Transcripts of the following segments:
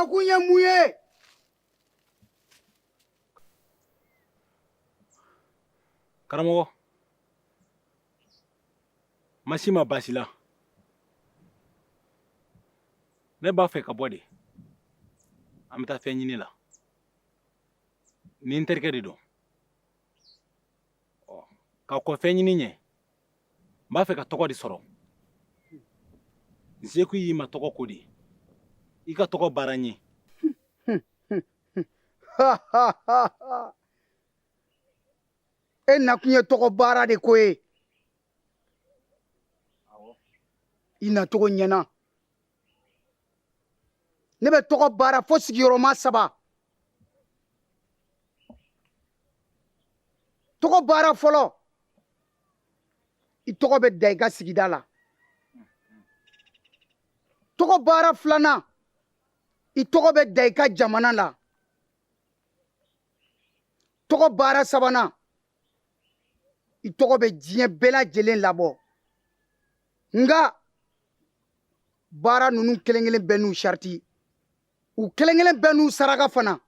Nakun ye mun ye? Karamɔgɔ, ma si ma baasi la. Ne b'a fɛ ka bɔ de. An bɛ taa fɛn ɲini la. Ni n terikɛ de don. Ɔ, ka kɔn fɛn ɲini ɲɛ, n b'a fɛ ka tɔgɔ de sɔrɔ. N seko y'i ma tɔgɔ ko de ye. I ka tɔgɔ baara n ye. E nakun ye tɔgɔ baara de ko ye. I nacogo ɲɛna. Ne bɛ tɔgɔ baara fo sigiyɔrɔma 3. Tɔgɔ baara fɔlɔ, i tɔgɔ bɛ da i ka sigida la. Tɔgɔ baara filanan, i tɔgɔ bɛ da i ka jamana la. Tɔgɔ baara sabanan, i tɔgɔ bɛ diɲɛ bɛɛ lajɛlen labɔ. Nka baara ninnu kelen kelen bɛɛ n'u sariti, u kelen kelen bɛɛ n'u saraka fana.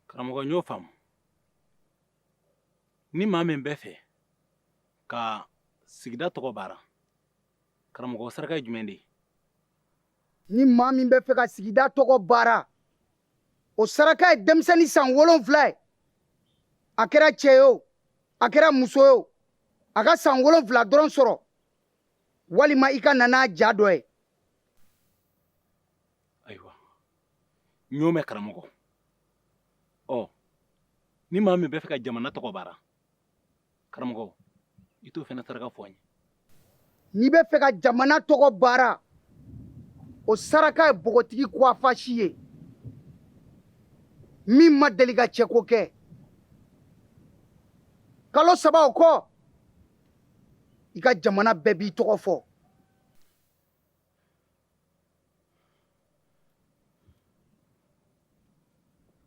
Karamɔgɔ, n y'o faamu. Ni maa min bɛ fɛ ka sigida tɔgɔ baara, karamɔgɔ, saraka ye jumɛn de ye? Ni maa min bɛ fɛ ka sigida tɔgɔ baara, o saraka ye denmisɛnnin san 7 ye. A kɛra cɛ ye o, a kɛra muso ye o, a ka san 7 dɔrɔn sɔrɔ, walima i ka na n'a ja dɔ ye. Ayiwa, n y'o mɛn karamɔgɔ. Ɔ, ni maa min bɛ fɛ ka jamana tɔgɔ baara, karamɔgɔ, i t'o fana saraka fɔ n ye. N'i bɛ fɛ ka jamana tɔgɔ baara, o saraka ye bɔgɔtigi kuwafasi ye, min ma deli ka cɛko kɛ. Kalo 3 o kɔ, i ka jamana bɛɛ b'i tɔgɔ fɔ.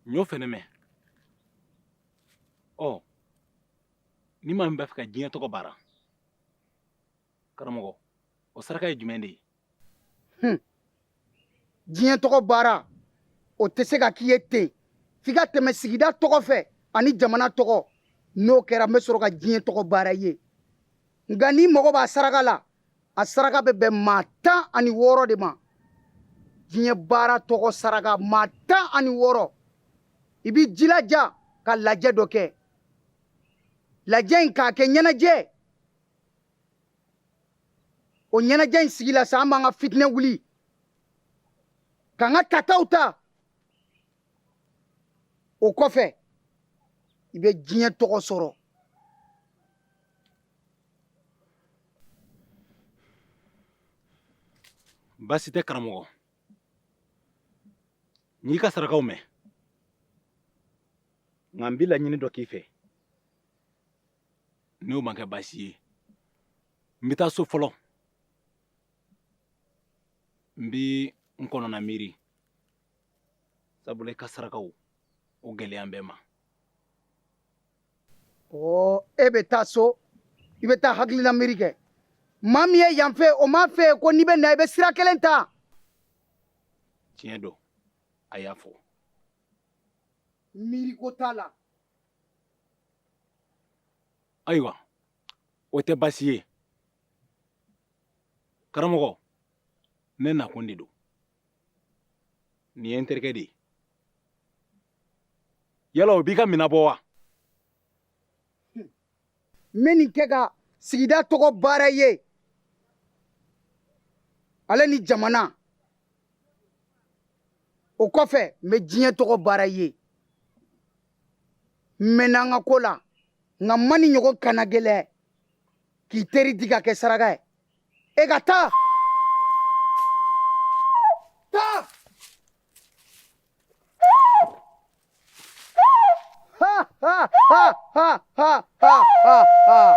N y'o fɛnɛ mɛn. Ɔ, ni maa min b'a fɛ ka diɲɛ tɔgɔ baara, karamɔgɔ, o saraka ye jumɛn de ye? Diɲɛ tɔgɔ baara, o tɛ se ka k'i ye ten. F'i ka tɛmɛ sigida tɔgɔ fɛ ani jamana tɔgɔ. N'o kɛra, n bɛ sɔrɔ ka diɲɛ tɔgɔ baara i ye. Nka n'i mago b'a saraka la, a saraka bɛ bɛn maa 16 de ma. Diɲɛ baara tɔgɔ saraka maa 16. I b'i jilaja ka lajɛ dɔ kɛ. Lajɛ in k'a kɛ ɲɛnajɛ. O ɲɛnajɛ in sigi la sa, an b'an ka fitinɛ wuli, k'an ka tataw ta. O kɔfɛ, i bɛ diɲɛ tɔgɔ sɔrɔ. Baasi tɛ karamɔgɔ. N y'i ka sarakaw mɛn. Nka n bɛ laɲini dɔ k'i fɛ. N'o ma kɛ baasi ye, n bɛ taa so fɔlɔ. N bɛ n kɔnɔna miiri. Sabula i ka sarakaw, o gɛlɛya bɛɛ ma. Ɔ, e bɛ taa so, i bɛ taa hakilina miiri kɛ. Maa min ye yan fɛ, o m'a fɛ ko n'i bɛ na, i bɛ sira kelen ta. Tiɲɛ don, a y'a fɔ. Miiri ko t'a la. Ayiwa, o tɛ baasi ye. Karamɔgɔ, ne nakun de don. Nin ye n terikɛ de ye. Yala o b'i ka minɛn bɔ wa? N bɛ nin kɛ ka sigida tɔgɔ baara ye. Ale ni jamana. O kɔfɛ, n bɛ diɲɛ tɔgɔ baara ye. N mɛnna n ka ko la, nka n ma nin ɲɔgɔn kana gɛlɛya k'i teri di ka kɛ saraka ye. E ka taa. Taa. Ha, ha, ha, ha, ha, ha, ha, ha.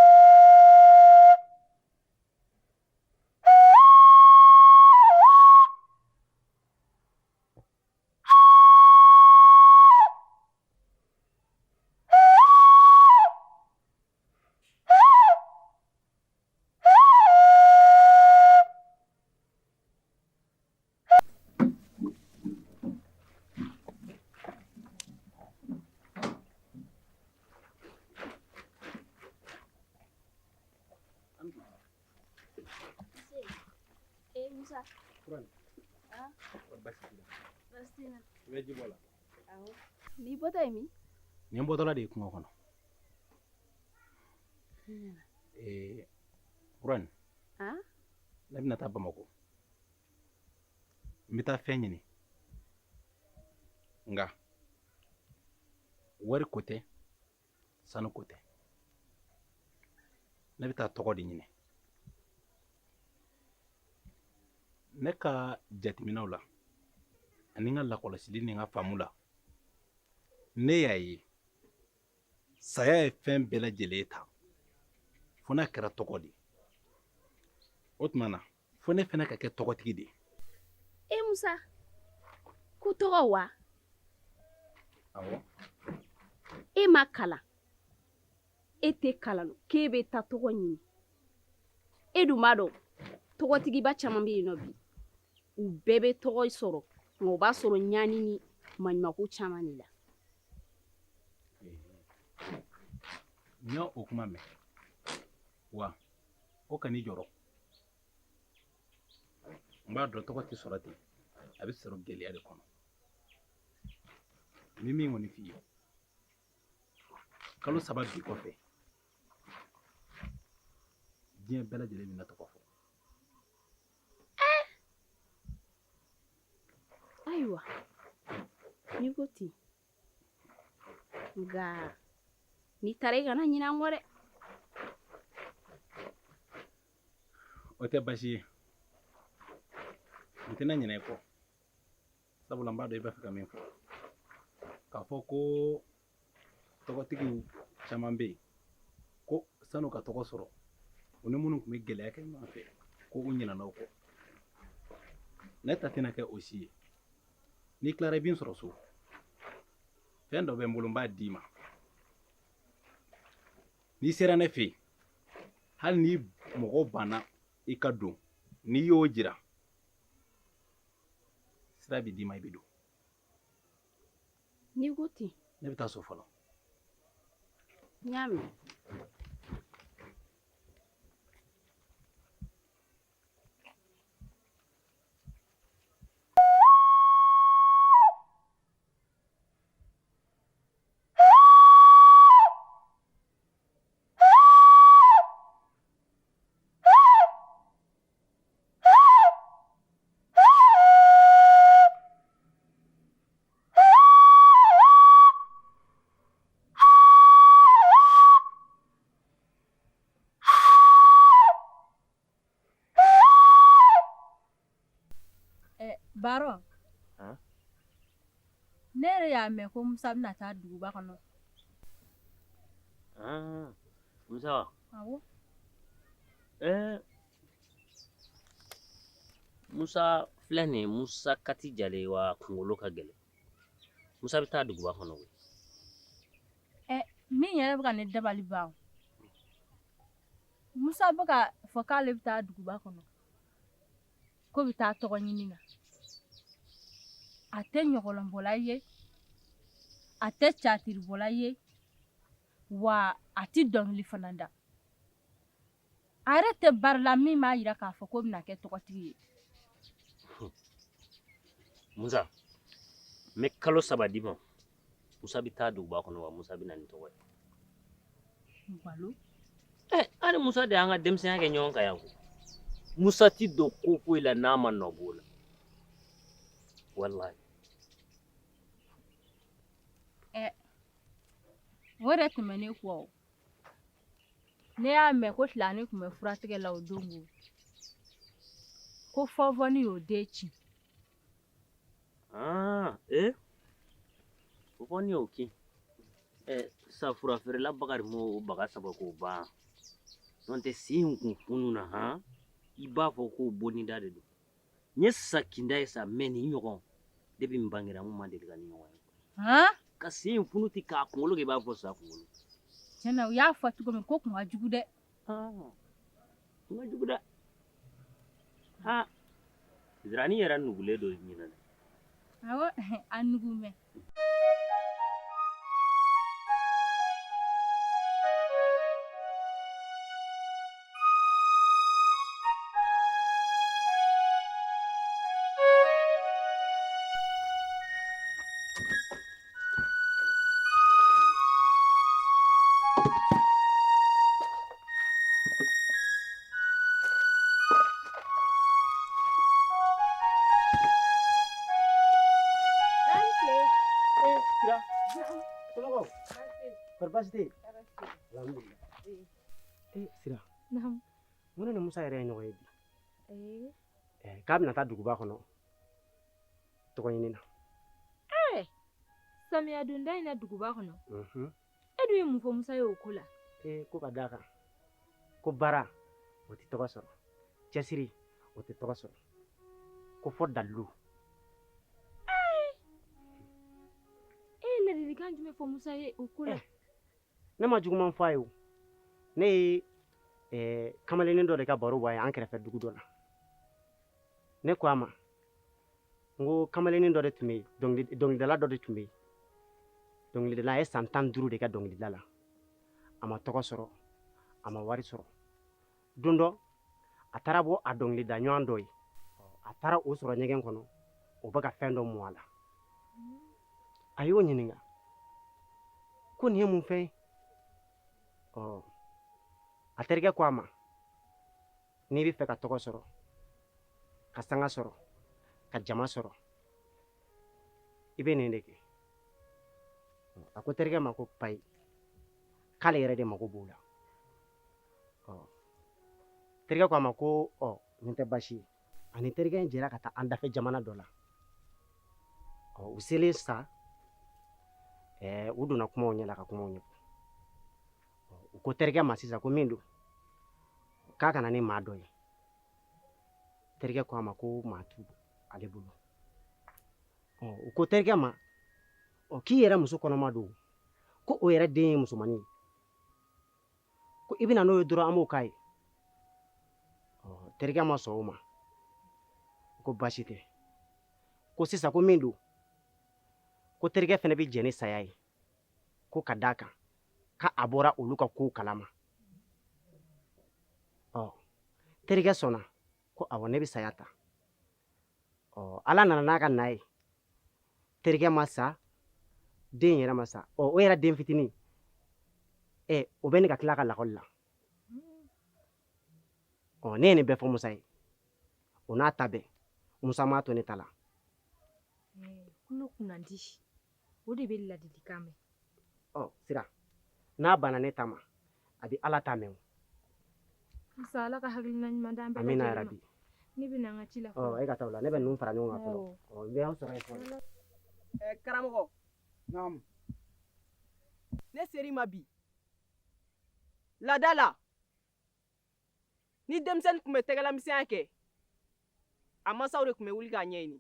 Ah. Basi t'i la? Basi tɛ n na. I bɛ ji bɔ la? Awɔ. N'i bɔtɔ ye min? Nin bɔtɔla de ye kungo kɔnɔ. Burani. Ah? Ne bɛna taa Bamakɔ. N bɛ taa fɛn ɲini. Nka wari ko tɛ, sanu ko tɛ. Ne bɛ taa tɔgɔ de ɲini. Ne ka jateminɛw la ani n ka lakɔlɔsili ni n ka faamu la, ne y'a ye saya ye fɛn bɛɛ lajɛlen ta fo n'a kɛra tɔgɔ de ye. O tuma na fo ne fana ka kɛ tɔgɔtigi de ye. E Musa, ko tɔgɔ wa? Awɔ. E ma kalan, e tɛ kalan k'e bɛ taa tɔgɔ ɲini. E dun b'a dɔn tɔgɔtigiba caman bɛ yen nɔ bi, u bɛɛ bɛ tɔgɔ sɔrɔ, nka u b'a sɔrɔ ɲani ni maɲumako caman de la. N y'o kuma mɛn, wa o kan'i jɔrɔ. N b'a dɔn tɔgɔ tɛ sɔrɔ ten, a bɛ sɔrɔ gɛlɛya de kɔnɔ. N bɛ min kɔni f'i ye, kalo 3 bi kɔfɛ, diɲɛ bɛɛ lajɛlen bɛna tɔgɔ fɔ. Ayiwa, n'i ko ten, nka n'i taara i kana ɲinɛ an kɔ dɛ. O tɛ baasi ye, n tɛna ɲinɛ i kɔ, sabula n b'a dɔn i b'a fɛ ka min fɔ. K'a fɔ ko tɔgɔtigiw caman bɛ yen ko san'u ka tɔgɔ sɔrɔ, u ni minnu tun bɛ gɛlɛya kɛ ɲɔgɔn fɛ, ko u ɲinɛna o kɔ. Ne ta tɛna kɛ o si ye. N'i tilara i bɛ n sɔrɔ so. Fɛn dɔ bɛ n bolo n b'a d'i ma. N'i sera ne fɛ yen, hali ni mɔgɔ banna i ka don, n'i y'o jira, sira bɛ d'i ma i bɛ don. N'i ko ten. Ne bɛ taa so fɔlɔ. N y'a mɛn. Baron, ne yɛrɛ y'a mɛn ko Musa bɛna taa duguba kɔnɔ. Musa? Awɔ. Musa filɛ nin ye, Musa kati jalen wa kunkolo ka gɛlɛn. Musa bɛ taa duguba kɔnɔ koyi. Min yɛrɛ bɛ ka ne dabali ban, Musa bɛ ka fɔ k'ale bɛ taa duguba kɔnɔ, k'o bɛ taa tɔgɔ ɲini na. A tɛ ɲɔgɔlɔnbɔla ye, a tɛ catiribɔla ye, wa a tɛ dɔnkili fana da. A yɛrɛ tɛ baara la min b'a jira k'a fɔ k'o bɛna kɛ tɔgɔtigi ye. Musa, n bɛ kalo 3 d'i ma. Musa bɛ taa duguba kɔnɔ wa Musa bɛ na ni tɔgɔ ye. Nkalon. Hali Musa de y'an ka denmisɛnya kɛ ɲɔgɔn kan yan ko. Musa ti don ko foyi la n'a ma nɔ b'o la. Walahi. O yɛrɛ tɛmɛnen kɔ o, ne y'a mɛn ko Tilani tun bɛ furatigɛ la o don ko, ko Fɔnfɔni y'o den ci. Fɔnfɔni y'o kin. Sa furafeerela Bakari m'o baga saba k'o ban. N'o tɛ sen in kun fununa han, i b'a fɔ k'o bonnida de don. N ye sa kinda ye sa, mɛ nin ɲɔgɔn depuis n bangera n ma deli ka nin ɲɔgɔn ye. Han? Ka sen in funu ten k'a kunkolo kɛ i b'a fɔ sa kunkolo. Tiɲɛ na u y'a fɔ cogo min ko kun ka jugu dɛ. Kun ka jugu dɛ. Zirani yɛrɛ nugulen don ɲinɛ dɛ. Awɔ, a nugu mɛ. Somɔgɔw? Kɔri baasi tɛ yen? Alhamdulilah. Ee Sira. Naamu. Mun ne ni Musa yɛrɛ ye ɲɔgɔn ye bi? Ee. K'a bɛna taa duguba kɔnɔ tɔgɔ ɲini na. Ee samiya donda in na duguba kɔnɔ. E dun ye mun fɔ Musa ye o ko la? Ee ko ka d'a kan ko baara o tɛ tɔgɔ sɔrɔ, cɛsiri o tɛ tɔgɔ sɔrɔ, ko fɔ dalilu. E ye ladilikan jumɛn fɔ Musa ye o ko la? Ne ma juguman fɔ a ye o. Ne ye kamalennin dɔ de ka baro bɔ a ye an kɛrɛfɛ dugu dɔ la. Ne ko a ma n ko kamalennin dɔ de tun bɛ yen, dɔnkilidala dɔ de tun bɛ yen. Dɔnkilidala a ye san 15 de kɛ dɔnkilida la. A ma tɔgɔ sɔrɔ, a ma wari sɔrɔ. Don dɔ a taara bɔ a dɔnkilida ɲɔgɔn dɔ ye. A taara o sɔrɔ ɲɛgɛn kɔnɔ, o bɛ ka fɛn dɔ mun a la. A y'o ɲininka ko nin ye mun fɛn ye? Ɔ a terikɛ ko a ma n'i bɛ fɛ ka tɔgɔ sɔrɔ, ka sanga sɔrɔ, ka jama sɔrɔ, i bɛ nin de kɛ. A ko terikɛ ma ko payi, k'ale yɛrɛ de mago b'o la. Ɔ terikɛ ko a ma ko ɔ nin tɛ baasi ye. Ani terikɛ in jɛra ka taa an dafɛ jamana dɔ la. Ɔ u selen sa, u donna kumaw ɲɛ la ka kumaw ɲɛfɔ. U ko terikɛ ma sisan ko min don, k'a ka na ni maa dɔ ye. Terikɛ ko a ma ko maa t'u ale bolo. Ɔ u ko terikɛ ma ɔ k'i yɛrɛ muso kɔnɔma don, ko o yɛrɛ den ye musomannin ye, ko i bɛna n'o ye dɔrɔn an b'o k'a ye. Ɔ terikɛ ma sɔn o ma, ko baasi tɛ, ko sisan ko min don, ko terikɛ fana bɛ jɛn ni saya ye, ko ka d'a kan k'a bɔra olu ka kow kalama. Ɔ terikɛ sɔnna ko awɔ ne bɛ saya ta. Ɔ Ala nana n'a ka na ye, terikɛ ma sa, den yɛrɛ ma sa. Ɔ o yɛrɛ den fitinin, o bɛ ne ka tila ka lakɔli la. Ɔ ne ye nin bɛɛ fɔ Musa ye, o n'a ta bɛɛ Musa m'a to ne ta la. Kulo kunnandi, o de bɛ ladilikan mɛn. Ɔ Sira, n'a banna ne ta ma, a bɛ Ala ta mɛn o. Musa, Ala ka hakilina ɲuman d'an bɛɛ lajɛlen ma. Amina yarabi. Ne bɛ na n ka ci la. Ɔ e ka taa o la, ne bɛ ninnu fara ɲɔgɔn kan fɔlɔ. Ɔ n bɛ aw sɔrɔ yen fɔlɔ. Karamɔgɔ. Naamu. Ne ser'i ma bi. Laada la, ni denmisɛnnin tun bɛ tɛgɛlamisɛnya kɛ, a mansaw de tun bɛ wuli k'a ɲɛɲini.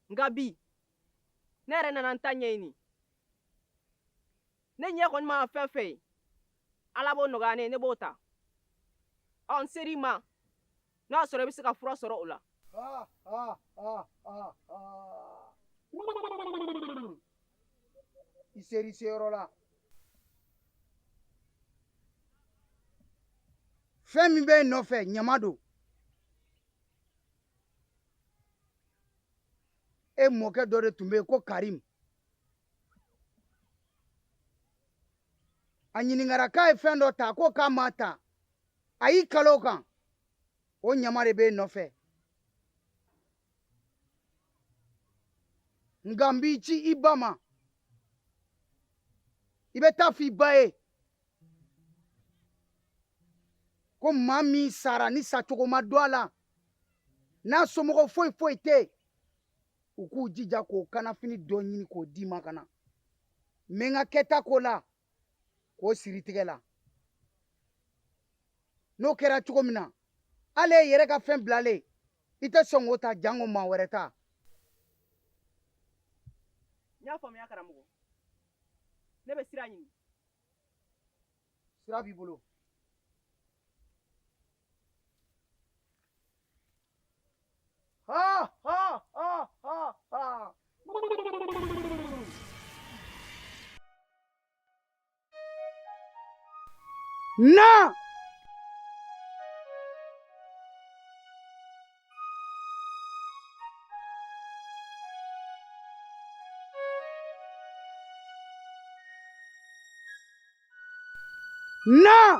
Nka bi, ne yɛrɛ nana n ta ɲɛɲini. Ne ɲɛ kɔni mana fɛn fɛn ye, Ala b'o nɔgɔya ne ye, ne b'o ta. Ɔ n ser'i ma, n'o y'a sɔrɔ i bɛ se ka fura sɔrɔ o la. I ser'i seyɔrɔ la. Fɛn min bɛ e nɔfɛ ɲama don. E mɔkɛ dɔ de tun bɛ yen ko Karim. A ɲininkara k'a ye fɛn dɔ ta, ko k'a ma ta. A y'i kalo kan. O ɲama de b'e nɔfɛ. Nka n b'i ci i ba ma. I bɛ taa f'i ba ye ko maa min sara ni sacogo ma dɔn a la, n'a somɔgɔw foyi foyi tɛ yen, u k'u jija k'o kanafini dɔ ɲini k'o d'i ma ka na. N bɛ n ka kɛta k'o la, k'o siri tigɛ la. N'o kɛra cogo min na, hali e yɛrɛ ka fɛn bilalen, i tɛ sɔn k'o ta janko maa wɛrɛ ta. N y'a faamuya karamɔgɔ. Ne bɛ sira ɲini. Sira b'i bolo. Ha ha ha ha ha. Na! Na!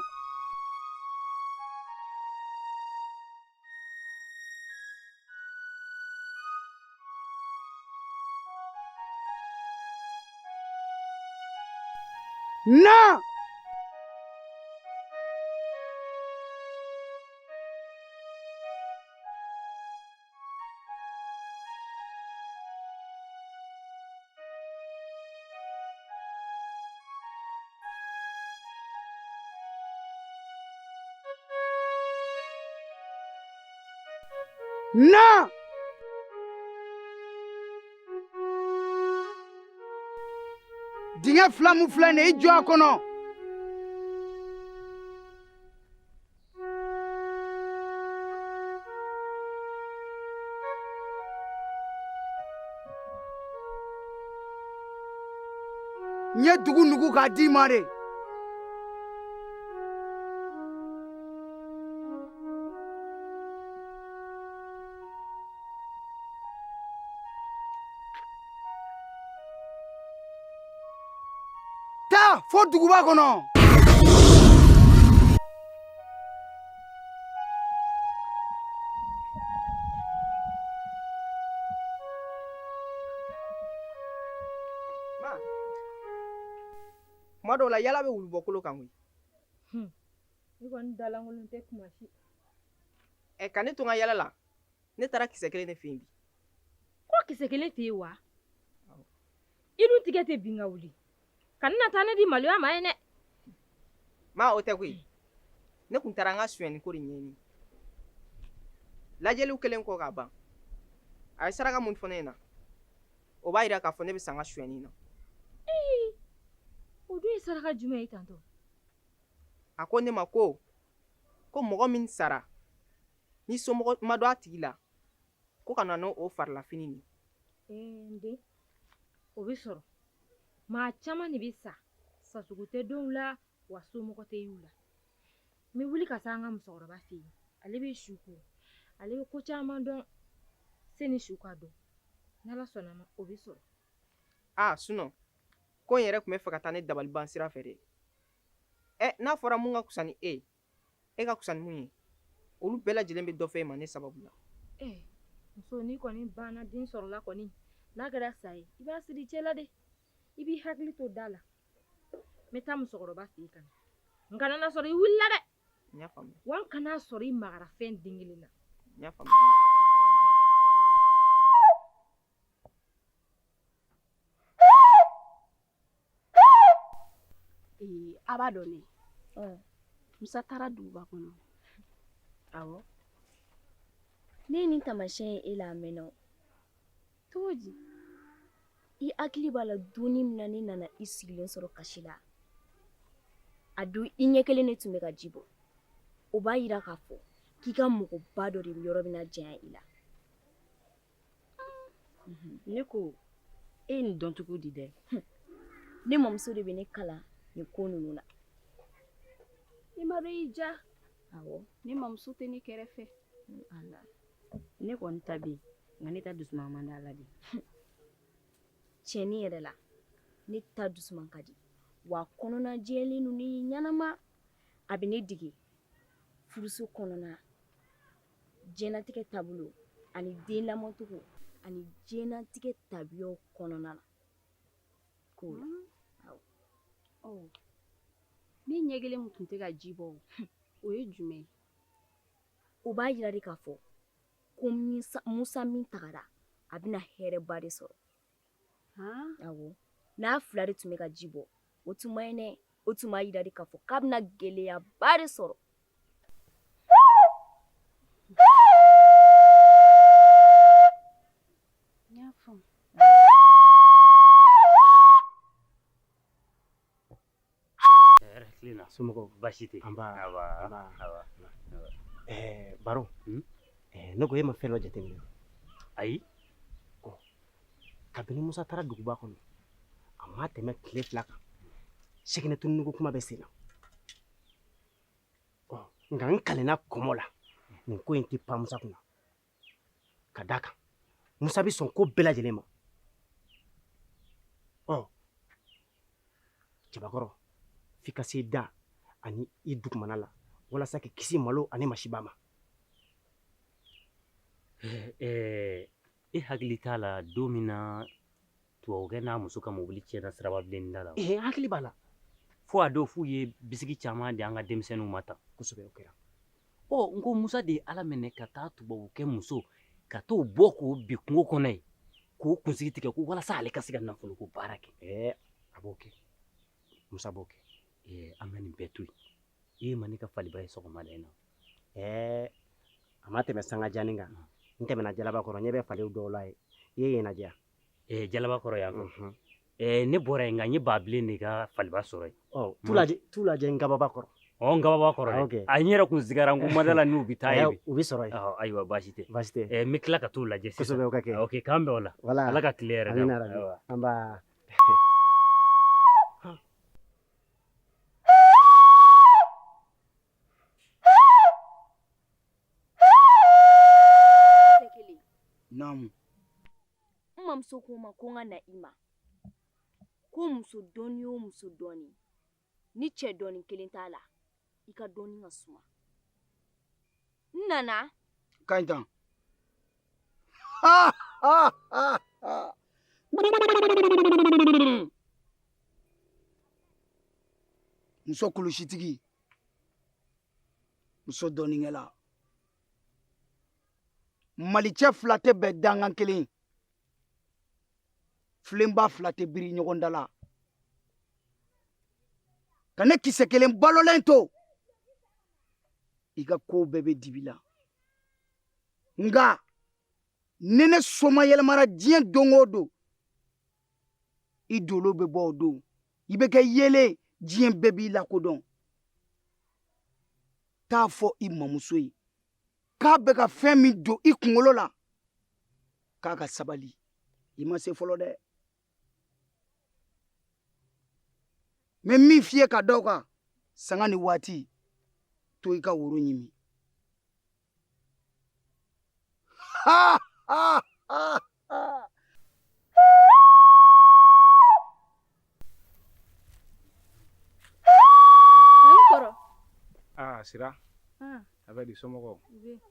Na! Na! Dingɛ fila mun filɛ nin ye, i jɔ a kɔnɔ. N ye dugu nugu k'a d'i ma de. Taa fo duguba kɔnɔ. Ma, kuma dɔw la yala bɛ wulu bɔ kolo kan koyi. Ne kɔni dalankolon tɛ kuma si. Ɛ, ka ne to n ka yala la, ne taara kisɛ kelen de fɛ yen bi. Ko kisɛ kelen fɛ yen wa? I dun tigɛ tɛ bin ka wuli. Ka ne na taa ne di maloya ma ye dɛ. Ma, o tɛ koyi. Ne kun taara n ka sonyɛni ko de ɲɛɲini. Lajɛliw kɛlen kɔ k'a ban, a ye saraka mun fɔ ne ɲɛna, o b'a yira k'a fɔ ne bɛ sa n ka sonyɛni na. Ee, o dun ye saraka jumɛn ye tantɔ? A ko ne ma ko mɔgɔ min sara ni somɔgɔ ma don a tigi la, ko ka na n'o farilafini nin. Ee, n den, o bɛ sɔrɔ. Maa caman de bɛ sa, sasogo tɛ denw la, wa somɔgɔ tɛ y'u la. N bɛ wuli ka taa an ka musokɔrɔba fɛ yen. Ale bɛ su ko, ale bɛ ko caman dɔn sani su ka dɔn. N'Ala sɔnna ma, o bɛ sɔrɔ. Aa, sinon ko n yɛrɛ tun bɛ fɛ ka taa ne dabaliban sira fɛ de. Ɛ, n'a fɔra mun ka fisa ni e ye, e ka fisa ni mun ye, olu bɛɛ lajɛlen bɛ dɔ fɔ e ma ne sababu la. Ɛ, muso, n'i kɔni banna den sɔrɔla kɔni, n'a kɛra sa ye, i b'a siri cɛ la de. I b'i hakili to da la. N bɛ taa musokɔrɔba fɛ yen ka na. N kana n'a sɔrɔ i wulila dɛ. N y'a faamuya. Wa n kana sɔrɔ i magara fɛn den kelen na. N y'a faamuya. Ee, a b'a dɔn ne. Musa taara duguba kɔnɔ. Awɔ. Ne ye nin taamasiyɛn ye e la a mɛnna o. Cogo di? I hakili b'a la donni min na ne nana i sigilen sɔrɔ kasi la. A don i ɲɛ kelen de tun bɛ ka ji bɔ. O b'a yira k'a fɔ k'i ka mɔgɔba dɔ de yɔrɔ bɛna janya i la. Ne ko e ye nin dɔn cogo di dɛ? Ne mamuso de bɛ ne kalan nin ko ninnu na. I ma dɔn i ja. Awɔ. Ne mamuso tɛ ne kɛrɛfɛ. Ala. Ne kɔni ta bɛ yen, nka ne ta dusuman man di a la de. Tiɲɛni yɛrɛ la, ne ta dusuman ka di. Wa kɔnɔna jɛlen don ne ye ɲɛnama. A bɛ ne dege furuso kɔnɔna, diɲɛnatigɛ taabolo ani den lamɔcogo ani diɲɛnatigɛ tabiyaw kɔnɔna na. K'o la. Awɔ. Ɔ, ne ɲɛ kelen min tun tɛ ka ji bɔ, o ye jumɛn ye? O b'a yira de k'a fɔ ko Musa min tagara, a bɛna hɛrɛba de sɔrɔ. Awɔ. N'a fila de tun bɛ ka ji bɔ, o tun man ɲi dɛ. O tun b'a yira de k'a fɔ k'a bɛna gɛlɛyaba de sɔrɔ. N y'a faamu. Hɛrɛ tilen na. Somɔgɔw? Baasi tɛ. Anba. Aba. Anba. Aba. Ɛɛ, Baro. Ɛɛ, ne ko e ma fɛn dɔ jateminɛ? Ayi. Ɔ, kabini Musa taara duguba kɔnɔ, a ma tɛmɛ tile 2 kan. Sɛgɛnɛ tununiko kuma bɛ sen na. Ɔ, nka n kalenna kɔmɔ la, nin ko in tɛ pan Musa kunna. Ka d'a kan, Musa bɛ sɔn ko bɛɛ lajɛlen ma. Ɔ, cɛbakɔrɔ, f'i ka se da ani i dugumana la walasa k'i kisi malo ani masiba ma. Ɛɛ, e hakili t'a la don min na tubabukɛ n'a muso ka mobili tiɲɛna siraba bilenni da la? Ee, n hakili b'a la. Fo a don f'u ye bisiki caman di an ka denmisɛnninw ma tan. Kosɛbɛ, o kɛra. Ɔ, n ko Musa de ye Ala minɛ ka taa tubabukɛ muso ka t'o bɔ k'o bin kungo kɔnɔ yen, k'o kunsigi tigɛ ko walasa ale ka se ka nafoloko baara kɛ. Ɛɛ, a b'o kɛ, Musa b'o kɛ. Ɛɛ, an ka nin bɛɛ to yen. E ma ne ka faliba ye sɔgɔmada in na? Ɛɛ, a ma tɛmɛ sanga janin kan, n tɛmɛna jalaba kɔrɔ, ɲɛ bɛ faliw dɔw la yen. I ye yen lajɛ? Ɛɛ, jalaba kɔrɔ yan fɛ. Ɛɛ, ne bɔra yen, nka n ye Babilen de ka faliba sɔrɔ yen. Ɔ, t'u lajɛ n kababa kɔrɔ. Ɔ, n kababa kɔrɔ dɛ. A, n yɛrɛ kun sigara, n ko ma da la n'u bɛ taa yen bi. U bɛ sɔrɔ yen. Ayiwa, baasi tɛ. Baasi tɛ. Ɛɛ, n bɛ tila ka t'u lajɛ sisan. Kosɛbɛ, o ka kɛ. Ok, k'an bɛn o la. Wala. Ala ka tile yɛrɛ d'an ma. Ayiwa. Nba. Naamu. N mamuso ko n ma ko n ka na i ma, ko muso dɔɔni o muso dɔɔni, ni cɛ dɔɔni kelen t'a la, i ka dɔɔni ka suma. N nana. Ka ɲi tan. Muso kulusitigi, muso dɔɔninkɛla, malicɛ fila tɛ bɛn dankan kelen, filenba fila tɛ biri ɲɔgɔn da la. Ka ne kisɛ kelen balolen to, i ka kow bɛɛ bɛ dibi la. Nka ni ne soma yɛlɛmara diɲɛ don o don, i dolo bɛ bɔ o don, i bɛ kɛ yeelen, diɲɛ bɛɛ b'i lakodɔn. T'a fɔ i mamuso ye k'a bɛ ka fɛn min don i kunkolo la, k'a ka sabali, i ma se fɔlɔ dɛ. N bɛ min f'i ye ka da o kan, sanga ni waati, to i ka woro ɲimi. Ha ha ha ha. N kɔrɔ. Aa, Sira. A bɛ di, somɔgɔw?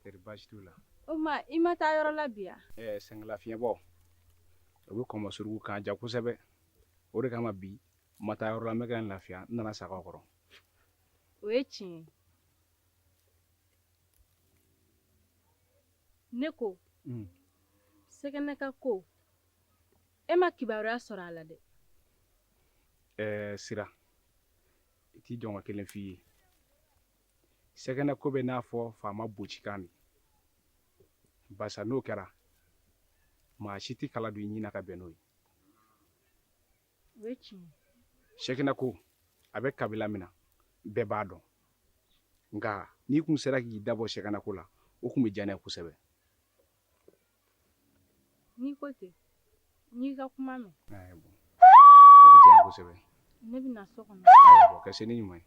Teri, baasi t'u la? O ma, i ma taa yɔrɔ la bi yan? Ɛɛ, sɛgɛnlafiɲɛbɔ, o bɛ kɔmɔ suruku k'an ja kosɛbɛ. O de kama bi n ma taa yɔrɔ la, n bɛ ka n lafiya, n nana sagaw kɔrɔ. O ye tiɲɛ ye. Ne ko, Sɛgɛnɛ ka ko, e ma kibaruya sɔrɔ a la dɛ? Ɛɛ, Sira, i t'i jɔ n ka kelen f'i ye. Sɛgɛnɛ ko bɛ n'a fɔ faama bocikan de, barisa n'o kɛra, maa si tɛ kala don i ɲin na ka bɛn n'o ye. O ye tiɲɛ ye. Sɛkinɛ ko, a bɛ kabila min na, bɛɛ b'a dɔn. Nka n'i kun sera k'i dabɔ sɛkinɛ ko la, o kun bɛ diya ne ye kosɛbɛ. N'i ko ten, n y'i ka kuma mɛn. Ayi, bon, o bɛ diya n ye kosɛbɛ. Ne bɛ na so kɔnɔ. Ayiwa, bon, ka se ni ɲuman ye.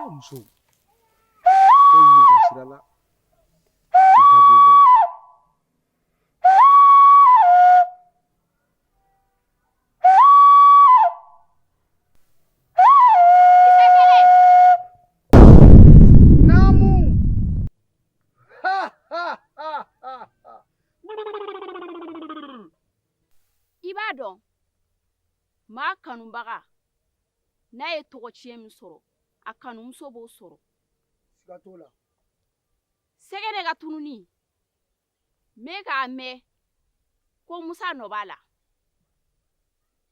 Muso, e m'u ka sira la, i da b'o bɛɛ la. Naamu. Ha ha ha ha ha. I b'a dɔn, maa kanubaga n'a ye tɔgɔtiɲɛ min sɔrɔ, a kanumuso b'o sɔrɔ. Siga t'o la. Sɛgɛnɛ ka tununi, n bɛ k'a mɛn ko Musa nɔ b'a la.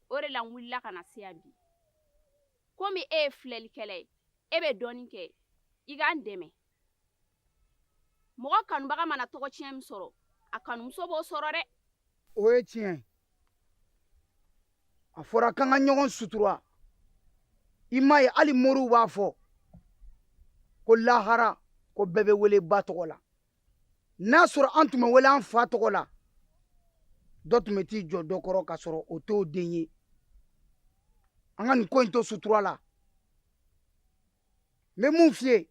O de la n wulila ka na se yan bi. Komi e ye filɛlikɛla ye, e bɛ dɔɔnin kɛ, i k'an dɛmɛ. Mɔgɔ kanubaga mana tɔgɔtiɲɛ min sɔrɔ, a kanumuso b'o sɔrɔ dɛ. O ye tiɲɛ ye. A fɔra k'an ka ɲɔgɔn sutura. I m'a ye, hali moriw b'a fɔ ko lahara ko bɛɛ bɛ wele ba tɔgɔ la. N'a sɔrɔ an tun bɛ wele an fa tɔgɔ la, dɔ tun bɛ t'i jɔ dɔ kɔrɔ k'a sɔrɔ o t'o den ye. An ka nin ko in to sutura la. N bɛ mun f'i ye,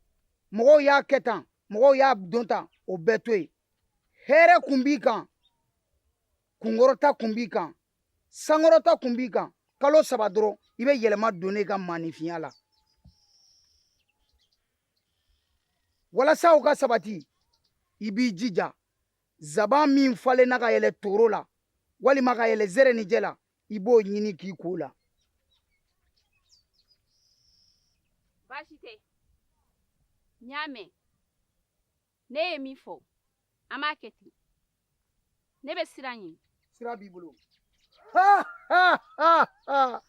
mɔgɔw y'a kɛ tan, mɔgɔw y'a don tan, o bɛɛ to yen. Hɛrɛ kun b'i kan, kunkɔrɔta kun b'i kan, sankɔrɔta kun b'i kan. Kalo 3 dɔrɔn i bɛ yɛlɛma don ne ka maaninfinya la. Walasa o ka sabati, i b'i jija zaban min falenna ka yɛlɛ toro la walima ka yɛlɛ zɛrɛnijɛ la, i b'o ɲini k'i ko la. Baasi tɛ, n y'a mɛn. Ne ye min fɔ, an b'a kɛ ten. Ne bɛ sira ɲini. Sira b'i bolo. Ha ha ha ha!